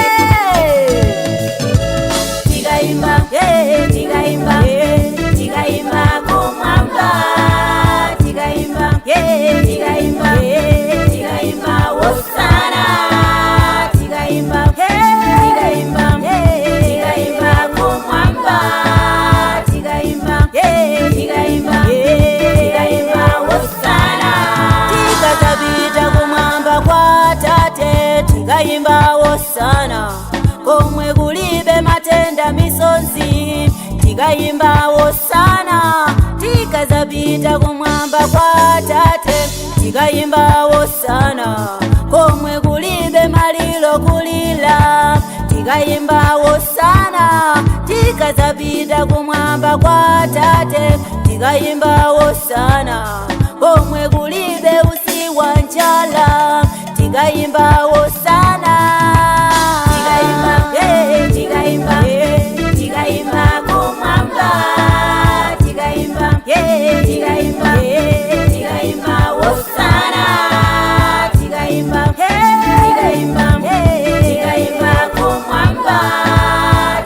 Hey! Tikaimba, hey, tikaimba, hey, tikaimba kumwamba, tikaimba, hey, tikaimba, hey, tikaimba hosana, tikaimba, hey, tikaimba, hey, tikaimba kumwamba, tikaimba, hey, tikaimba, hey, tikaimba hosana. Tikatapita kumwamba kwa tate, tikaimba hosana, komwe kulibe matenda, misonzi, tikayimba hosana. Tikazapita kumwamba kwa tate, tikayimba hosana, komwe kulibe malilo kulila, tikayimba hosana. Tikazapita kumwamba kwa tate, tikayimba hosana, komwe kulibe usiwa njala, tikayimba hosana. Tikaimba, yeah, tikaimba, yeah, tikaimba kumwamba, tikaimba, yeah, tikaimba, yeah, tikaimba hosana, tikaimba, yeah, tikaimba, yeah, tikaimba kumwamba,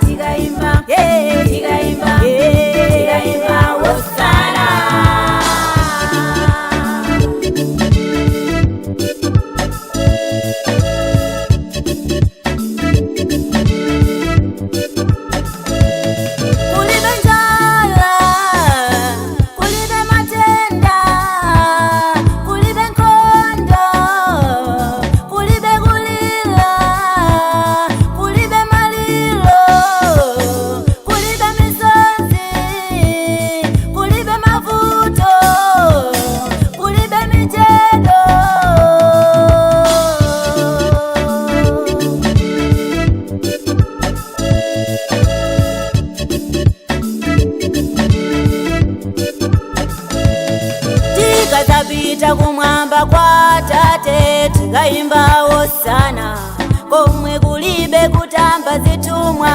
tikaimba, yeah, tikaimba, yeah, tikaimba hosana. Kulibe njala, kulibe matenda, kulibe nkhondo, kulibe kulila, kulibe malilo, kulibe misozi, kulibe mavuto, kulibe mijedo. Tikazapita kumwamba kwa tate, tikayimba hosana, komwe kulibe kutamba zitumwa,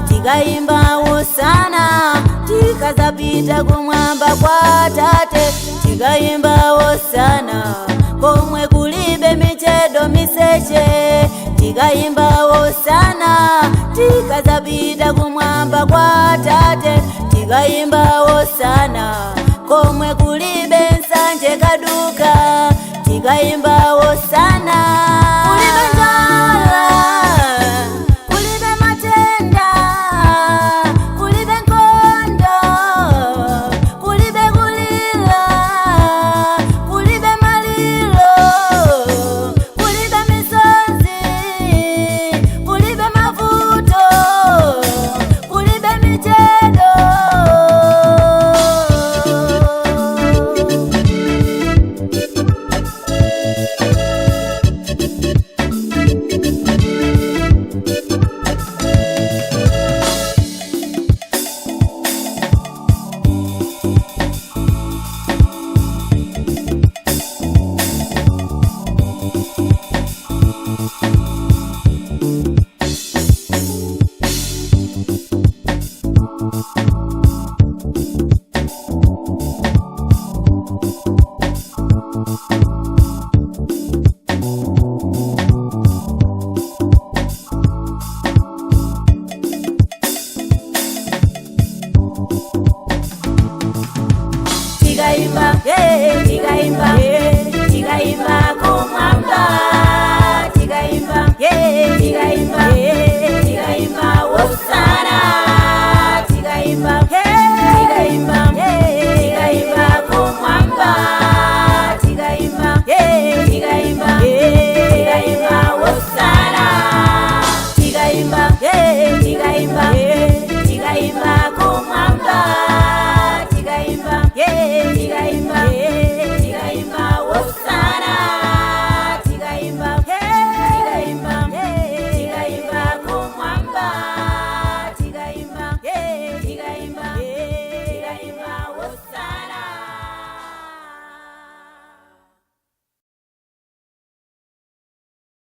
tikayimba hosana. Tikazapita kumwamba kwa tate, tikayimba hosana, komwe kulibe michedo, miseche, tikayimba hosana. Tikazapita kumwamba kwa tate, tikayimba hosana, komwe kulibe nsanje kaduka, tikayimba hosana.